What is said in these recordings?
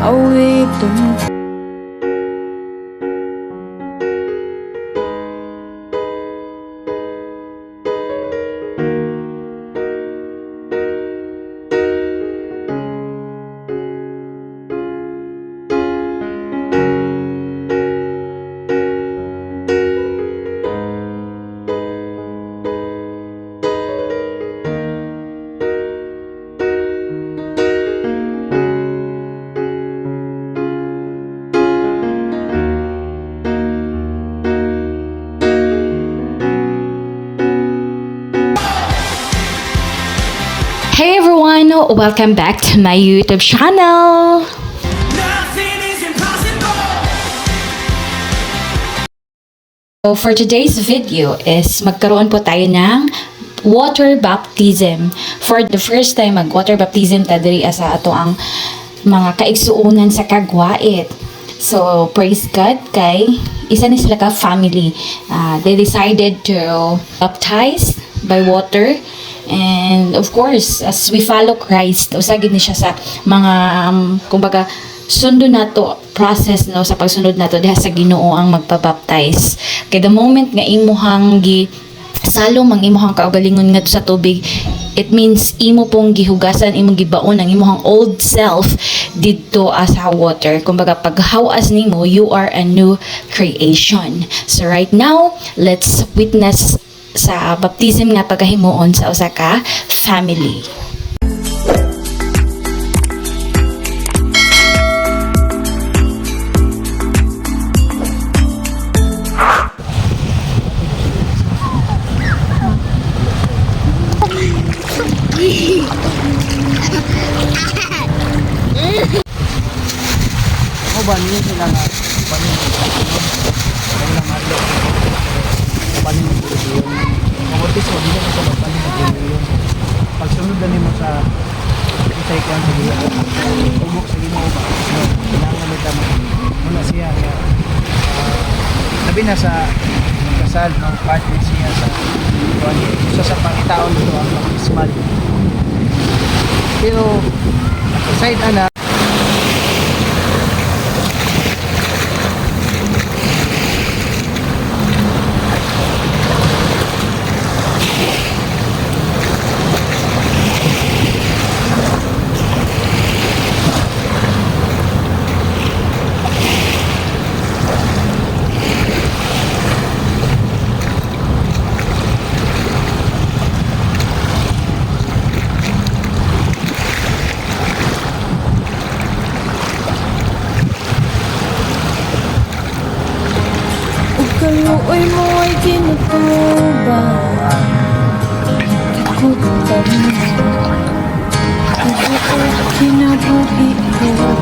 Awiton. Hey everyone! Welcome back to my YouTube channel! Nothing is impossible. So for today's video is magkaroon po tayo ng water baptism. For the first time, mag water baptism ta diri sa ato ang mga kaigsuonan sa Kagwait. So praise God kay isa ni sila ka family. They decided to baptize by water. And of course, as we follow Christ, usa gid ni siya sa mga kumbaga sundo nato process, no, sa pagsunod nato diha sa Ginoo ang magpabaptize. Kay the moment nga imuhang gi salom ang imuhang kaugalingon ngadto sa tubig, it means imo pong gihugasan, imong gibaon ang imuhang old self didto as sa water. Kumbaga paghawas nimo, you are a new creation. So right now, let's witness sa baptism nga pagahimuon sa usa ka family. Ako ba niyo sila nga panin wala madlo panin yun mabutis mo dili mo sa magpanin yun pagsunod na nimo sa unsay kuan sa Ginoo, tubok sa Ginoo ba, no, kinahanglan nita mo muna siya nga labi na sa magkasal, no, partner siya sa kuan, usa sa pangitaon dito ang baptismal, pero aside ana. Ug kaluoy mo ay kinatubang. Kikutan mo ang buong kinabuhi ko.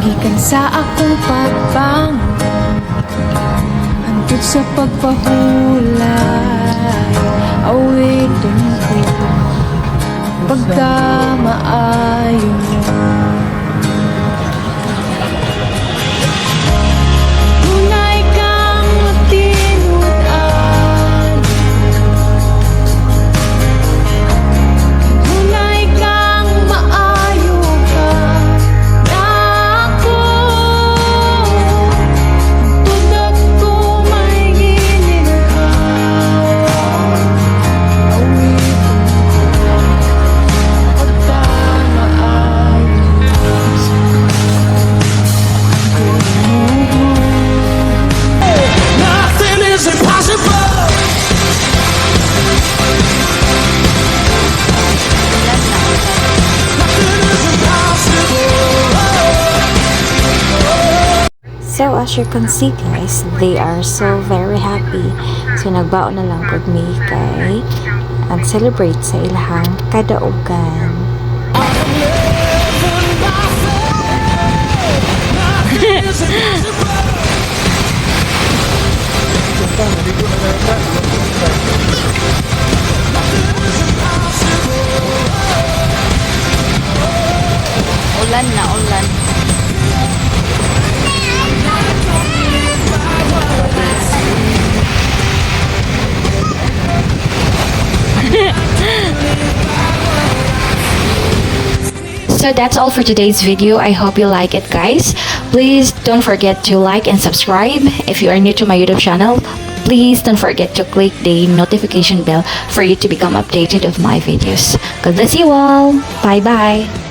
Gikan sa akong pagbangon hangtod sa pagpahulay, awitin ko pagkamaayo mo. Tunay kang matinud-an, tunay kang maayo ka nako. Hantod ako may gininhawa, awitin ko pagkamaayo. Nothing is impossible. Nothing is impossible. So as you can see guys, they are so very happy. So nagbaon na lang pud mi kay ang celebrate sa ilahang kadaugan. Living by faith. Nothing is impossible. Ulan na ulan. So that's all for today's video. I hope you like it, guys. Please don't forget to like and subscribe. If you are new to my YouTube channel, please don't forget to click the notification bell for you to become updated of my videos. God bless you all. Bye bye.